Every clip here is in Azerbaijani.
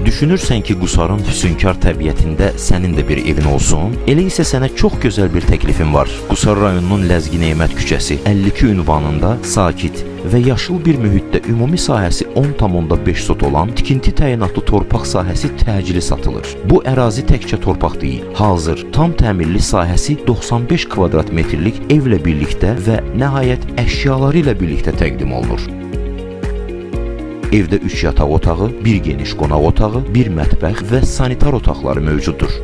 Düşünürsən ki, Qusarın füsunkar təbiətində sənin də bir evin olsun? Elə isə sənə çox gözəl bir təklifim var. Qusar rayonunun Ləzgi Nemət küçəsi 52 ünvanında sakit və yaşıl bir mühitdə ümumi sahəsi 10,5 sot olan tikinti təyinatlı torpaq sahəsi təcili satılır. Bu ərazi təkcə torpaq deyil, hazır tam təmirli sahəsi 95 kvadrat metrlik evlə birlikdə və nəhayət əşyaları ilə birlikdə təqdim olunur. Evdə 3 yataq otağı, bir geniş qonaq otağı, bir mətbəx və sanitar otaqları mövcuddur.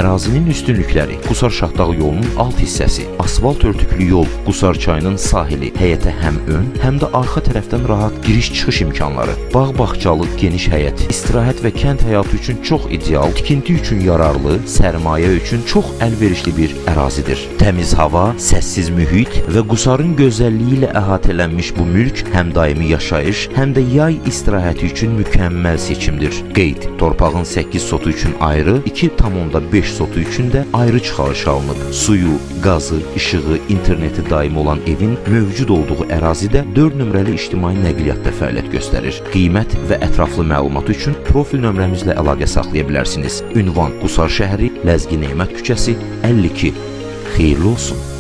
Ərazinin üstünlükləri: Qusar Şahdağ yolunun alt hissəsi, asfalt örtüklü yol, Qusar çayının sahili, həyətə həm ön, həm də arxa tərəfdən rahat giriş-çıxış imkanları, bağ-bağçalı geniş həyət, istirahət və kənd həyatı üçün çox ideal, tikinti üçün yararlı, sərmayə üçün çox əlverişli bir ərazidir. Təmiz hava, səssiz mühit və Qusarın gözəlliyi ilə əhatələnmiş bu mülk həm daimi yaşayış, həm də yay istirahəti üçün mükəmməl seçimdir. Qeyd: torpağın 8 sotu üçün ayrı, 2,5 sotu üçün də ayrı çıxarış alınıb. Suyu, qazı, işığı, interneti daimi olan evin mövcud olduğu ərazidə 4 nömrəli ictimai nəqliyyat da fəaliyyət göstərir. Qiymət və ətraflı məlumat üçün profil nömrəmizlə əlaqə saxlaya bilərsiniz. Ünvan: Qusar şəhəri, Ləzgi Nemət küçəsi 52. Xeyirli olsun.